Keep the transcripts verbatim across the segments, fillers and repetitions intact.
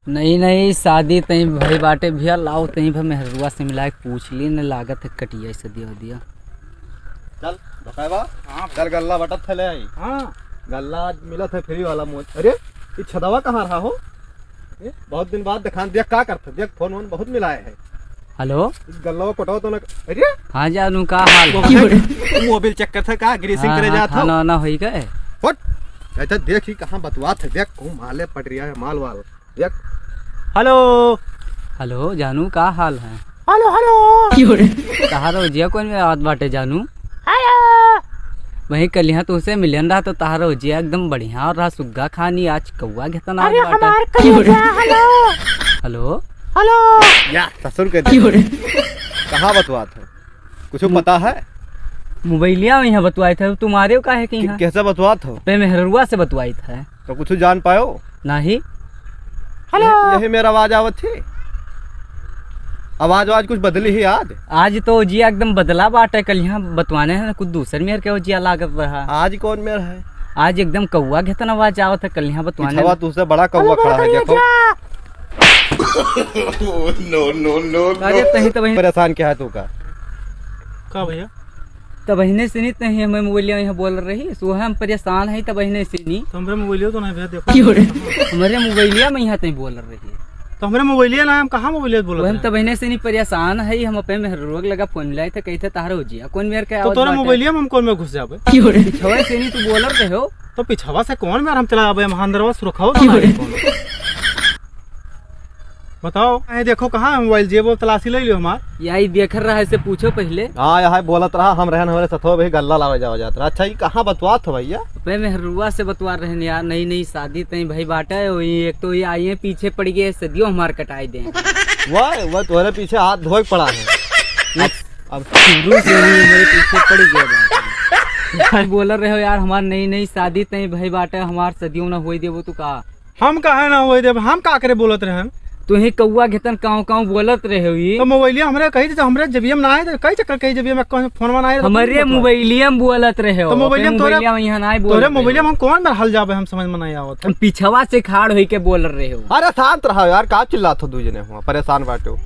नई नई शादी तई भई बाटे भैया, लाओ तई भा मेहरुआ से मिलाए पूछ ली, न लागत है कटिया सदिया उदिया। चल, बताए बा? हाँ। चल, गल्ला बटत है, ले आई। हाँ। गल्ला आज मिलत है फ्री वाला मोज। अरे, ई छदवा कहाँ रहा हो? ए, बहुत दिन बाद देखान, देख का करत है, देख फोन वोन बहुत मिलाए है। हेलो। ई गल्ला कटाओ तो ना। अरे। हाँ जानू, का हाल है? मोबिल, मोबिल चेक करत है का? ग्रीसिंग हाँ, करे हाँ, जात हो? खाना वाना होई गए? हट। अच्छा, देख ही कहाँ बतवात है, देख को माले पट रहा है, माल वाल। देख। हेलो। हेलो जानू, का हाल है? हेलो, हेलो। तहार ओजिया कौन में आवत बाटे जानू? हेलो। वही कलिहा तुहसे मिलन रहा तो तहार ओजिया एकदम बढ़िया और रहा, सुग्गा खानी, आज कौआ घेतन आवत अरे बाटे। हमार कलेजा, हेलो। हेलो। हेलो। या ससुर के दे। कहाँ बतवात है? कुछ मु-, पता है? मोबाइलिया में यहाँ बतवाइत है, तुम्हारे का है कि कि-, यहाँ? कैसे बतवात हो? पे मेहरुआ से बतवाइत है। तो कुछ जान पायो? नहीं। हेलो। ये-, यही मेरा आवाज आवत थी। आवाज, आवाज कुछ बदली ही आज? आज तो जिया एकदम बदला बाटे, कलिहा बतवाने है, कुछ दूसर मेर के जिया लागत रहा। आज कौन मेर है? आज एकदम कौआ घेतन आवाज आवत है, कलिहा बतवाने पिछवा में। तुझसे बड़ा कौआ हेलो, खड़ा है, बड़ा देखो। कौआ। No, no, no, no। अरे, तही तो वही परेशान क्या है तू का? का भैया? तब बहिने से नहीं, तही हमें मोबाइलिया में यहाँ बोल रही, सो हम परेशान है, तब बहिने से नहीं। तो हमरे मोबाइलिया तो नहीं भैया, देखो। क्यों रे? हमरे मोबाइलिया में यहाँ तही बोल रही है। तो हमरे मोबाइलिया ना, हम कहाँ मोबाइलिया बोलत वो हम हैं? तब बहिने से नहीं परेशान है, हम अपने मेहरुआ लगा फोन मिलाए थे, कहते तहार ओजिया कौन मेर के तो आवत तोरे बाटे? मोबाइलिया में हम कौन में घुस जाबे? क्यों रे? पिछवा से नहीं तू बोल रहे हो। तो पिछवा से कौन मेर हम चला आबे, हम अंदरवा सुरखाओ तो क्यों ना रे? है कौन। बताओ, ए देखो कहाँ है मोबाइल, जेबो तलाशी ले लियो हमार। यही देख रहा है, से पूछो पहिले। हाँ, यहाँ बोलत रहा, हम रहन हमारे सथवा भी गल्ला लावे जावे जात रहा। अच्छा, ये कहाँ बतवात हो भैया? बे मेहरुआ से बतवा रहन यार, नई नई शादी तई भई बाटे, वही एक तो ये आई है पीछे पड़ गए, सदियों हमार कटाई दे। वह, वह तुम्हारे पीछे हाथ धोए पड़ा है। अब, अब शुरू से ही मेरे पीछे पड़ गया बाटे। बोल रहे हो यार, हमार नई नई शादी तई भई बाटे, हमार सदियों ना होई देबो तू का? हम काहे ना होए देब, हम का करे बोलत रहन? तुही कौआ घेतन काव काव बोलत रहे हुई। तो मोबाइलिया हमरे कही थे, तो हमरे जेबिया में ना आए, तो कई चक्कर कही जेबिया में कौन फोन में ना आए, तो हमरे कौन बतवाए? मोबाइलिया में बोलत रहे हो, तो मोबाइलिया अपने में तोरे, मोबाइलिया में यहाँ ना आए बोल तोरे रहे मोबाइलिया हो। में हम कौन में हल जाबे, हम समझ में नहीं आवत है। हम पिछवा से खाड़ होई के बोल रहे हो। अरे शांत रहो यार, का चिल्लात हो दू जने हुआ, परेशान बाटे हो।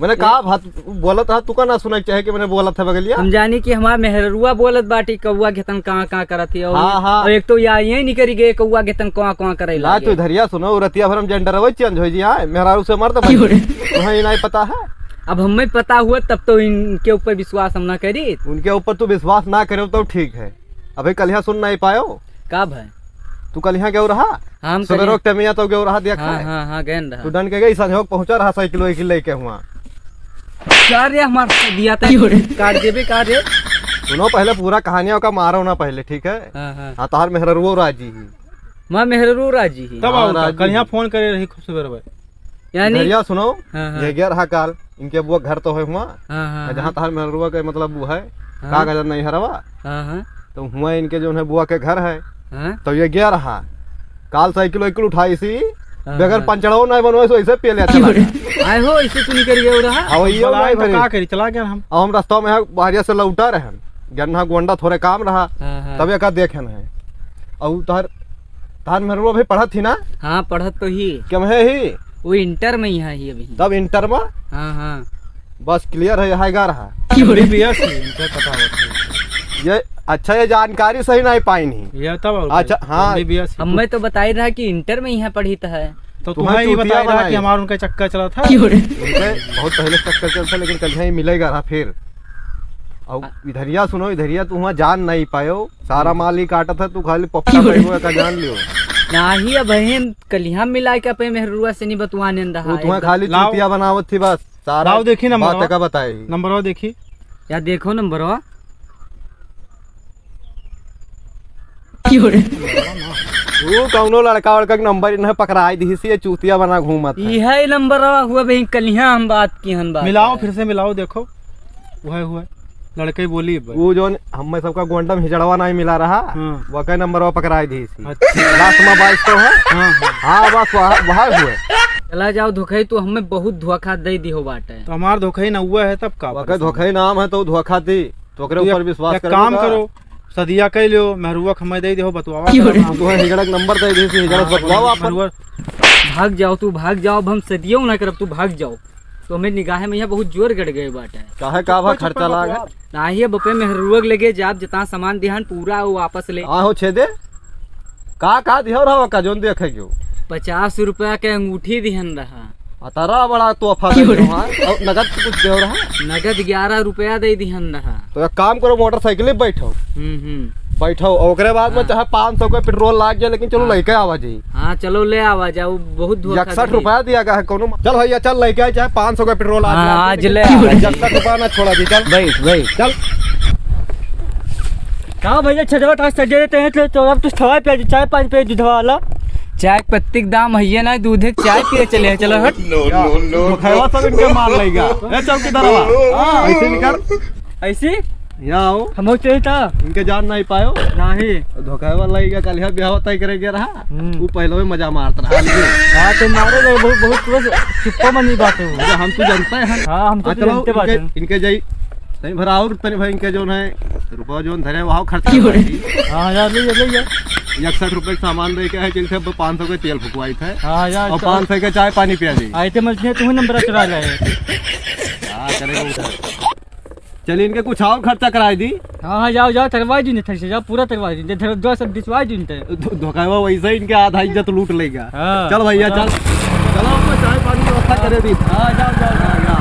मैंने ये कहा बात बोलत रहा, तू का ना सुनाई चाहे कि मैंने बोलत है बगलिया? हम जानी कि हमार मेहरुआ बोलत बाटी, कौआ घेतन का का करत ही, और, हाँ, हाँ। और एक तो या यही निकरी गए, कौआ घेतन कौआ कौआ करे ना, लागे। तू इधरिया सुनो, रतिया भर हम जेंडर वही चेंज हो जी, हाँ, मेहरारू से मर्द बन। क्यों रे? तुम्हें ये नहीं पता है? अब हमें पता हुआ तब तो इनके ऊपर विश्वास हम ना करी। उनके ऊपर तू विश्वास ना करे तो ठीक है। अबे कल यहाँ सुन नहीं पायो? का भाई? तू कल यहाँ गयो रहा? हम कल सुबह यहाँ रोक टमिया तो गयो रहा, देख हाँ, है? हाँ, हाँ, गए रहा। तू डन के गई, संजोग पहुँचा रहा साइकिल वाइकिल लेके हुआ। का रे हमार दिया तै क्यों रे? काट देबे का रे? सुनो पहले पूरा कहानिया का मारो ना पहले, ठीक है? हाँ, हाँ। हाँ, तहार मेहररुओ राजी ही। माँ मेहररुओ राजी ही। तब हाँ, आओ, राजी कल यहाँ ही। फोन करे रही खूब सुबह भाई। यानी इधरिया सुनो, हाँ, हाँ। ये गया रहा काल, इनके बुआ घर तो है हुआ। हाँ, हाँ, जहाँ हाँ। तहार मेहररुआ के मतलब वो है, हाँ। का गजर नहीं हरवा। हाँ, हाँ। तो हुआ इनके जो है बुआ के घर है, हाँ। तो ये गया रहा। काल साइकिल वाइकिल उठाई सी, हाँ, बगैर हाँ। पंचड़ो नहीं बनवाए, सो ऐसे पिए ले चला गया। आए हो, ऐसे तू निकल गया रहा। अब ये भला नहीं तो भरी। का करी, चला गया हम। अब हम रास्ता में है, बहरिया से लौटा रहे हैं। गन्ना गोंडा थोड़े काम रहा, हाँ, हाँ। तब एका देखे हैं। और तहार, तहार मेहररुआ भी पढ़त ही ना? हाँ, पढ़त तो ही। क्या में ही? वो इंटर में ही है ही अभी। तब इंटर में? हाँ, हाँ। बस clear है, यहाँ ग्यारह। एमबीबीएस ही, इनका पता होता है। ये, अच्छा, ये जानकारी सही नहीं पाई नहीं। ये तब और अच्छा, क्या? हाँ। एमबीबीएस ही। अब मैं तो बताई रहा कि इंटर में यहाँ पढ़ी तो है। तो तुम्हें तुम्हें ही चूतिया बताई रहा बनाई। कि हमारा उनका चक्कर चला था। क्यों रे? उनके बहुत पहले चक्कर चलता, लेकिन कल यहाँ मिलेगा रहा फिर। और आ- इधरिया सुनो, इधरिया तू वहाँ जान नहीं पायो, सारा हम्म। माल ही काटत है, तू खाली पप्पा क्यों रे? भाई को का जान लियो। नाही, अब हम कल यहाँ मिला के अपने मेहरुआ से नहीं बतवाने रहा वो तुम्हें एकदम। खाली लाओ। चूतिया बनावत थी बस। सारा लाओ देखी नंबरवा। बात का बताई। नंबरवा देखी। या देखो नंबरवा। क्यों रे? वो कौनो लड़का वड़का के नंबर इन्हें पकड़ाई दी सी, ये चूतिया बना घूमत है। इहे नंबरवा हुआ बहिन, कलिया हम बात की हन बात मिलाओ, है। फिर से मिलाओ, देखो। वह हुआ। लड़के बोली बस। वो जोन हमें सबका गोंडम हिजड़वा नहीं मिला रहा, हाँ। वह के नंबरवा पकड़ाई दी सी। अच्छा। लास्ट में बाईस तो है। हाँ, हाँ। हाँ, बस वह, वह हुए। चला जाओ धोखई, तू हमें बहुत धोखा दे दी हो बाटे। तो हमार धोखई ना हुआ है, तब का वह के परेशान? धोखई नाम है, तो धोखा दी। तो ओकरे तो ऊपर एक, विश्वास एक करबो काम का? करो, सदिया कह लियो, मेहरुआ के हमें दे दे हो, बतवावा क्यों रे? करो। तू है हिजड़ा के नंबर दे दे, हिजड़ा से हाँ, बतवाओ आप। मेहरुआ, भाग जाओ तू, भाग जाओ, अब हम सदियों ना करब, तू भाग जाओ। तो हमें निगाह में यहाँ बहुत जोर गड़ गए बाटे। काहे, का भा खर्चा लाग? नाही, अब अपने मेहरुआ के लगे जाब, जितना सामान दिहन पूरा वो वापस ले। हाँ हो छेदे, का का दिहो रहा का जोन देखे क्यों? पचास रुपया के अंगूठी दिहन रहा। अतरा बड़ा तोहफा दे दिहो, हाँ? और नगद कुछ दिहो रहा? नगद ग्यारह रुपया दे दिहन रहा। तो एक काम करो, मोटरसाइकिल पे बैठो। हम्म, हम्म। बैठो, ओकरे बाद में हाँ। चाहे पाँच सौ के पेट्रोल लाग जाए, लेकिन चलो हाँ। लेके आवा जी। हाँ, चलो ले आवा जाओ, बहुत धोखा इकसठ रुपया दिया गया है कोनो। चल भैया, चल लेके आए, चाहे पाँच सौ का पेट्रोल आज हाँ, आज ले आवा जी। इकसठ रुपया ना छोड़ा जी, चल। बैठ, बैठ। चल। का भैया, छेदवा तो सजे देते हैं, तो, तो अब तू थवा पे चाय पानी पे दूध वाला। चाय पत्ती के दाम है ये ना, दूधे के चाय पिए चले हैं, चलो हट। No, no, no, no। खैवा सब इनके मार लेगा। ए, चल किधर आवा? हाँ। ऐसे निकल। ऐसे? यहाँ आओ। हम चाहिए था। इनके जान नहीं पायो? नहीं। धोखावा लइगा, कल यहाँ ब्याह तय करे गया रहा। हम्म। वो पहले भी मजा मारत रहा। हाँ, तो मारो रे, बहुत, बहुत, बहुत चुप्पा मनी बात है वो। अरे, हम तो जानते हैं। हाँ, हम तो हाँ, चलो, जानते बात इनके, है। इनके जाई, तनी भरा और तनी भाई इनके जोन है, रुपया जोन धरे, वहाँ खर्चा की हो रही? हाँ यार, ले जा, ले जा। इकसठ रुपये का सामान दे के है, चलते अब पाँच सौ के तेल फुकवाई थे। हाँ यार, और तो पाँच सौ के चाय पानी पिया जाई। आए थे, मैं तुम्हें नंबर चुरा लाए। हाँ, करेगा उधर। चलिए, इनके कुछ और खर्चा कराई दी। हाँ, हाँ, जाओ, जाओ, तरवाई दी इन्हें, थोड़ी सी, जाओ, पूरा तरवाई दी इन्हें, धर-, दो सब दिसवाई दी इनते। धो-, धोखावा वैसे ही इनके आधा इज्जत लूट लेगा। हाँ। चल भैया, हाँ। चल। चलो, आपको चाय पानी की व्यवस्था हाँ। करे दी। हाँ, जाओ, जाओ, जाओ।